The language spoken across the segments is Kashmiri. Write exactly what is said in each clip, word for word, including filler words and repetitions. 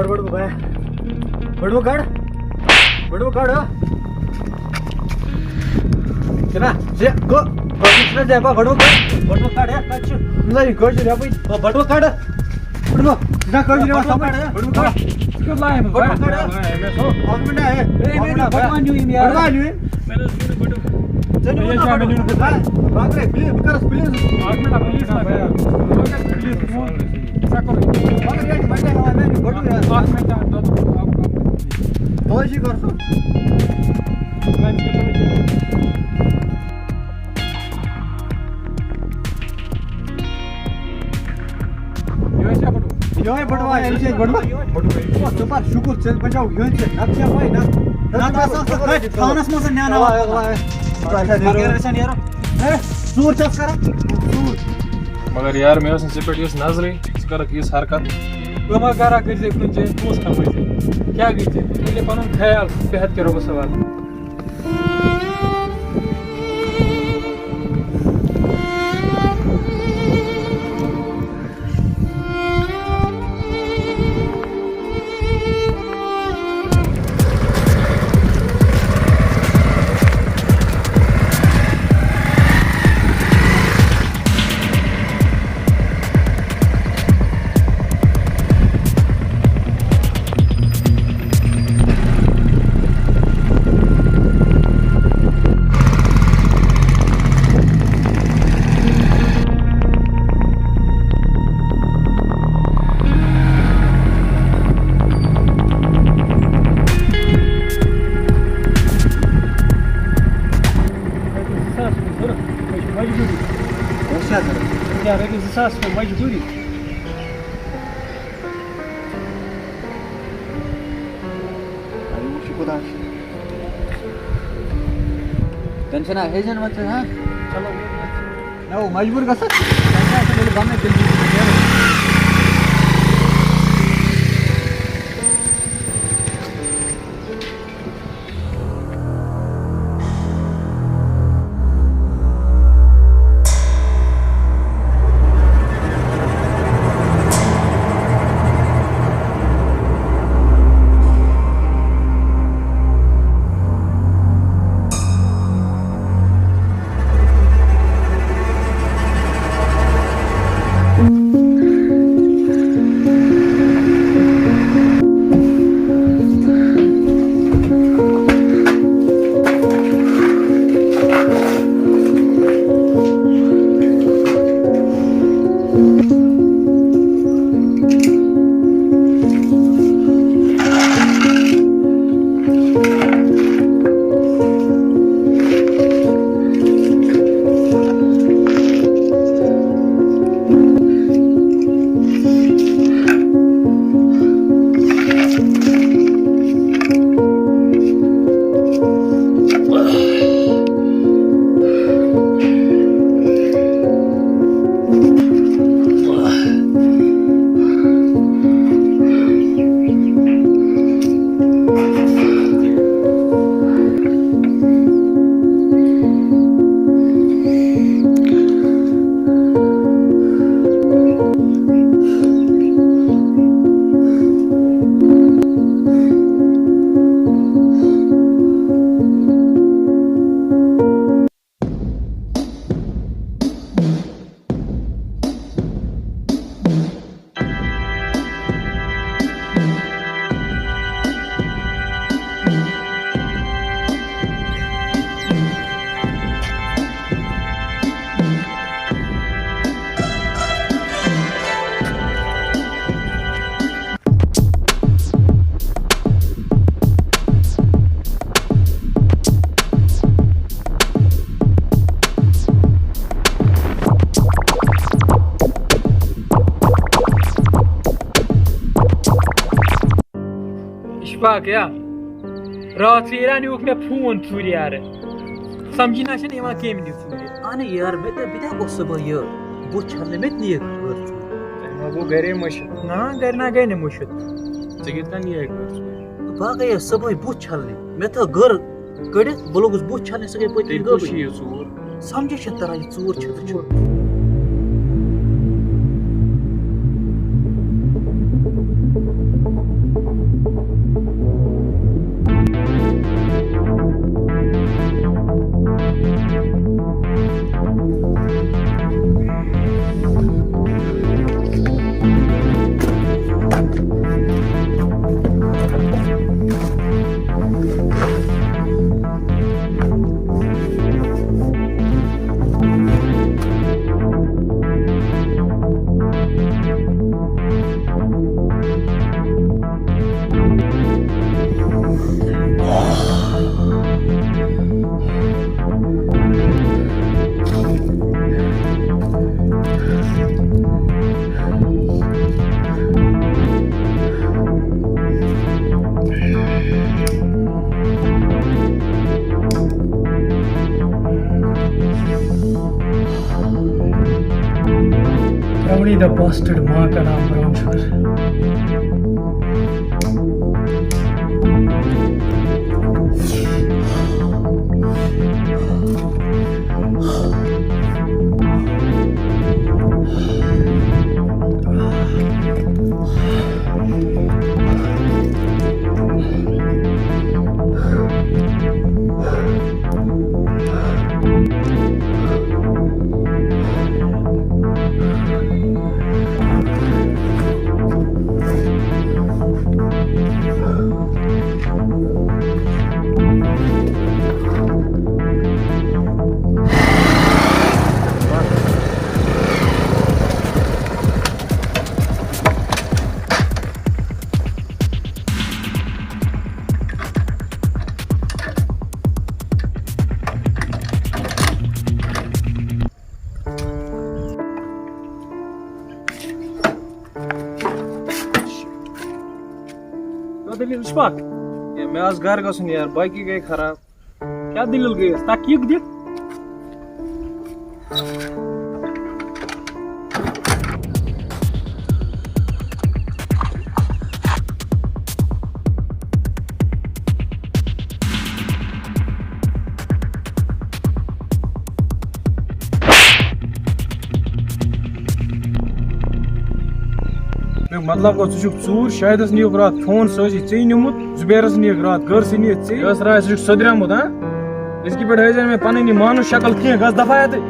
بڑو بھائی، بڑو کڑ، بڑو کڑ۔ کنا، زِ گو، بڑو چھنا زیبا، بڑو کڑ، بڑو کڑ، ہے، کچھ۔ نہیں، کچھ زیبا، بڑو کڑ۔ بڑو، نہ کچھ زیبا، بڑو کڑ۔ بڑو کڑ۔ کیوں لائے میں؟ بڑو کڑ۔ اکھ منٹ، ہے۔ اے، میں بڑو بڑوان یوم یار۔ بڑوان یوم۔ میں نے سنو بڑو۔ ژےٚ نِمو نا بڑو۔ بہٕ کرس پلیز۔ اکھ منٹ، پلیز نہ کر۔ Please phone. سا کرو۔ مگر یہِ چھُ وۄنۍ کیٛاہ ہٮ۪وان مےٚ؟ یہِ بٔٹوٕ یَتھ۔ اَتھ منٛز کیٛاہ دۄد؟ تُلسی کر سُہ۔ یِہوٚے چھا بٔٹوٕ؟ یِہوٚے بٔٹوٕ، أمِس چھِ أسۍ بٔٹوٕ۔ بٔٹوٕ۔ او، ژٕ پر شُکُر، ژےٚ بچاو یِہوٚے ژےٚ۔ نَتہٕ چھےٚ وۄنۍ، نَتہٕ، نَتہٕ آسہٕ ہَکھ ژٕ کھٲلِتھ تھانَس منٛز نیٛاناوان۔ اَوا، اَوا۔ مگر ژوٗر چھَس کران، ژوٗر۔ مگر یار، مےٚ ٲس نہٕ ژےٚ پٮ۪ٹھ یِژھ نظرٕے، ژٕ کَرَکھ یِژھ حرکت۔ ژٕ ما کَرَکھ، کٔرۍ زِ کُنہِ جایہِ پونٛسہٕ کَمٲے زِ۔ کیٛاہ گٔے ژےٚ؟ ژٕ تُلہِ پَنُن خیال، صحت کَرو بہٕ سوال۔ رۄپیَس زٕ ساس چھِ مےٚ ضوٚرَتھ، مےٚ چھِ مجبوٗری۔ پونٛسہٕ چھا ضوٚرَتھ؟ یا رۄپیَس زٕ ساس چھِ مےٚ مجبوٗری۔ اَدٕ وٕچھِ خۄدا چھِ۔ تٔمۍ چھِنہ ہیٚچھِن وۄنۍ ژٕ، ہا؟ چلو۔ نہ، ہُہ مجبوٗر گژھان۔ تٔمۍ چھِ آسان ییٚلہِ بَنٲے، تیٚلہِ چھِ نیرُن۔ اشفاق یا، راتھ ژیٖرۍ نیوٗکھ مےٚ فون ژوٗرِ یارٕ۔ سمجھی نہ چھَنہٕ یِوان کٔمۍ نیوٗ ژوٗرِ۔ اہن یار، مےٚ تہِ، بہٕ تہِ ہا گوٚژھ صُبحٲے یہِ بُتھ چھَلنہِ، مےٚ تہِ نِیَکھ گٔر ژوٗرِ۔ تۄہہِ ما گوٚو گَرے مٔشِتھ؟ نہ، گَرِ نہ گٔے نہٕ مٔشِتھ۔ ژےٚ کِتھ کٔنۍ نِیَکھ گٔر ژوٗرِ؟ بہٕ ہا گٔیَس صُبحٲے بُتھ چھَلنہِ، مےٚ تھٲو گٔر کٔڑِتھ، بہٕ لوٚگُس بُتھ چھَلنہِ، سۄ گٔے پٔتۍ کِنۍ تیٚلہِ کُس چھِ گٔبٕر۔ یہِ ژوٗر؟ سمجھے چھُنہٕ تران یہِ ژوٗر چھِ تہٕ چھُ۔ Be the bastard, ماں کا نام براؤن شوگر۔ کیٛاہ دٔلیٖل چھِ پَکھ؟ ہے، مےٚ آس گَرٕ گژھُن یار، بایکہِ گٔے خراب۔ کیٛاہ دٔلیٖل گٔیَس؟ تَتھ کِک دِتھ؟ مطلب گوٚو، ژٕ چھُکھ ژوٗر، شاہدس نِیُکھ راتھ فون، سُہ ٲسی ژےٚ نیوٗمُت، زُبیرس نِیَکھ راتھ گٔر، سُہ نِیَکھ ژےٚ۔ یہِ ٲس راے، ژٕ چھُکھ سۄدریومُت، ہاں؟ أزکہِ پٮ۪ٹھ ہٲیزِ نہٕ مےٚ پنٕنۍ یہِ مانوٗس شکل کینٛہہ، گژھ دفعہ ییٚتہِ۔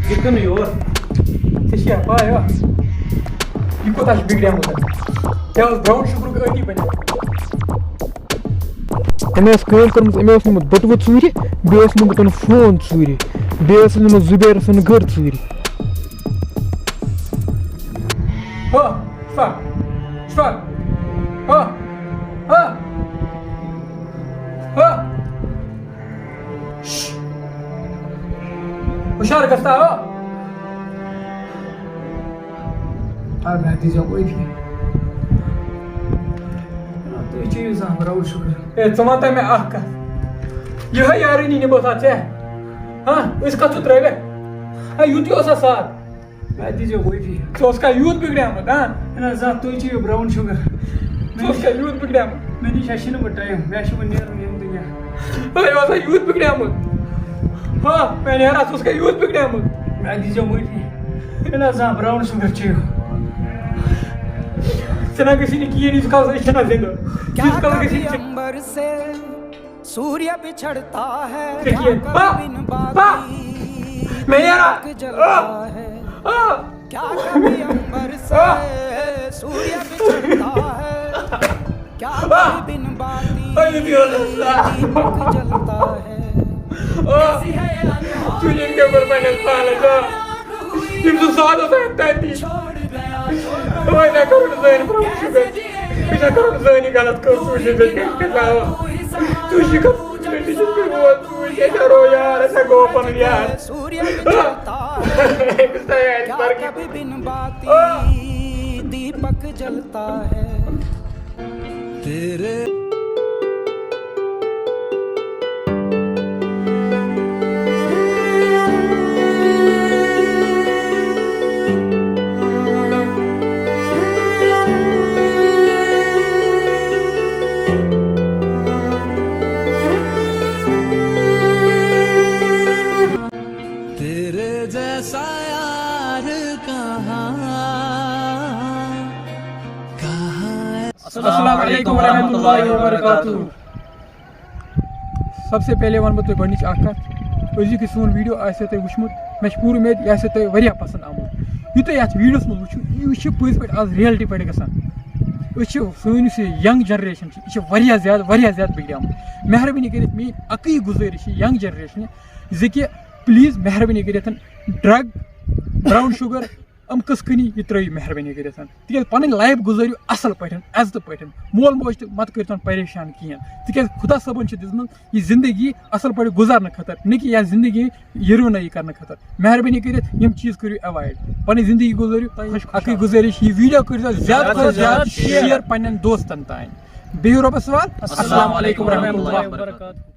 یہِ کٕنہٕ یور۔ ژےٚ چھےٚ پَے، آ؟ یہِ کوٗتاہ چھُ بِگڑیومُت؟ ژےٚ اوس برٛاوُن شُگرُک عٲدی بَنیومُت۔ أمۍ ٲس کٲم کٔرمٕژ، أمۍ اوس نِمُت بٔٹوٕ ژوٗرِ، بیٚیہِ اوس نِمُت أمۍ فون ژوٗرِ، بیٚیہِ ٲس نِمٕژ زُبیرَس أمۍ گٔر ژوٗرِ۔ ہو، شفا، شفا، ہو، ہو، ہو۔ شش۔ ہُشار گژھتا ہو۔ آ، مےٚ دیٖزیو معٲفی۔ آ، تُہۍ چیٚیِو زانٛہہ براوُن شُگر۔ اے، ژٕ وَن تہٕ مےٚ اَکھ کَتھ۔ یِہوٚے یارٲنی نِبٲژ ژےٚ؟ ہاں، أسۍ کَتھ چھُ ترٛٲوِتھ؟ ہے، یُتُے اوسا ساتھ؟ مےٚ دیٖزیو معٲفی۔ ژٕ اوسکھا یوٗت بِگڑیومُت، ہاں؟ ہے نہ، زانٛہہ تُہۍ چیٚیِو براوُن شُگر۔ ژٕ اوسکھا یوٗت بِگڑیومُت؟ مےٚ نِش ہا چھِنہٕ وۄنۍ ٹایم، مےٚ چھُ وۄنۍ نیرُن ییٚمہِ دُنیا۔ ہے، اوسا یوٗت بِگڑیومُت؟ ہاں، مےٚ نیرا، ژٕ اوسکھا یوٗت بِگڑیومُت؟ مےٚ دیٖزیو معٲفی۔ ہے نہ، زانٛہہ براوُن شُگر چیٚیِو۔ ژٕ نہ گژھی نہٕ کِہیٖنۍ، ییٖتِس کالَس أسۍ چھِنہ زِندٕ۔ ییٖتِس کالَس گژھی نہٕ ژےٚ सूर्य बिछड़ता है, ژےٚ کیٛاہ؟ کبھی آ! بن آ! बाती مےٚ نیرا! दीपक जलता آ! है। آ! क्या कभी अंबर से सूर्य बिछड़ता है? क्या कभी बिन बाती अरे दिया ना साहब। दीपक जलता है? آ! ژٕ چھُکھ یِتھ کٔنۍ کوٚرمُت پنٛنِس پانَس، آ! یِم زٕ سواد اوس اَتھ تَتی۔ وۄنۍ نہ کَرُن زٔنۍ برٛونٛہہ شُگر۔ أسۍ ہا کَرو نہٕ زٕہٕنۍ یہِ غلط کٲم، ژٕ وٕچھ ییٚتہِ کیٛاہ کیٛاہ ترٛاوان۔ ژٕ وٕچھ یہِ کَتھ، ژٕ وٕچھ یہِ کِتھ کٔنۍ ووت، ژٕ وٕچھ ییٚتہِ ہا روو یار، اَسہِ ہا گوٚو پَنُن یار۔ أمِس تہِ آیہِ اَسہِ فرقٕے۔ آ۔ दीपक जलता है तेरे। तेरे जैसा यार कहाँ, कहाँ है? السلام عليكم ورحمة الله وبركاته. سب سے پہلے وَنہٕ بہٕ تۄہہِ گۄڈٕنِچ اَکھ کَتھ. أزیُک یہِ سون ویٖڈیو آسیو تۄہہِ وٕچھمُت، مےٚ چھِ پوٗرٕ اُمید یہِ آسیو تۄہہِ واریاہ پَسنٛد آمُت. یوٗتاہ یَتھ ویٖڈیوَس منٛز وٕچھِو، یہِ چھِ پٔزۍ پٲٹھۍ آز reality پٮ۪ٹھ گژھان. أسۍ چھِ، سٲنۍ یُس یہِ young generation چھِ، یہِ چھِ واریاہ زیادٕ، واریاہ زیادٕ بِگڑیمٕژ. مہربٲنی کٔرِتھ میٛٲنۍ اَکٕے گُزٲرِش چھِ young generation زِ کہِ please مہربٲنی کٔرِتھ drug، brown sugar، یِم قٕصہٕ کٕنی یہِ ترٲیِو مہربٲنی کٔرِتھ، تِکیٛازِ پَنٕنۍ life گُزٲرِو اَصٕل پٲٹھۍ، عزتہٕ پٲٹھۍ. مول موج تہِ مَتہٕ کٔرۍتَن پریشان کِہیٖنۍ، تِکیٛازِ خۄدا صٲبَن چھِ دِژمٕژ یہِ زِندگی اَصٕل پٲٹھۍ گُزارنہٕ خٲطرٕ، نہ کہِ یَتھ زِندگی یِروٕنٲیی کَرنہٕ خٲطرٕ. مہربٲنی کٔرِتھ یِم چیٖز کٔرِو avoid، پَنٕنۍ زِندگی گُزٲرِو خۄش. اَکٕے گُزٲرِش، یہِ ویٖڈیو کٔرۍزیو زیادٕ کھۄتہٕ زیادٕ share پنٛنٮ۪ن دوستَن تام. بِہِو رۄبَس حوال. السلام علیکم ورحمۃ اللہ وبرکاتہ.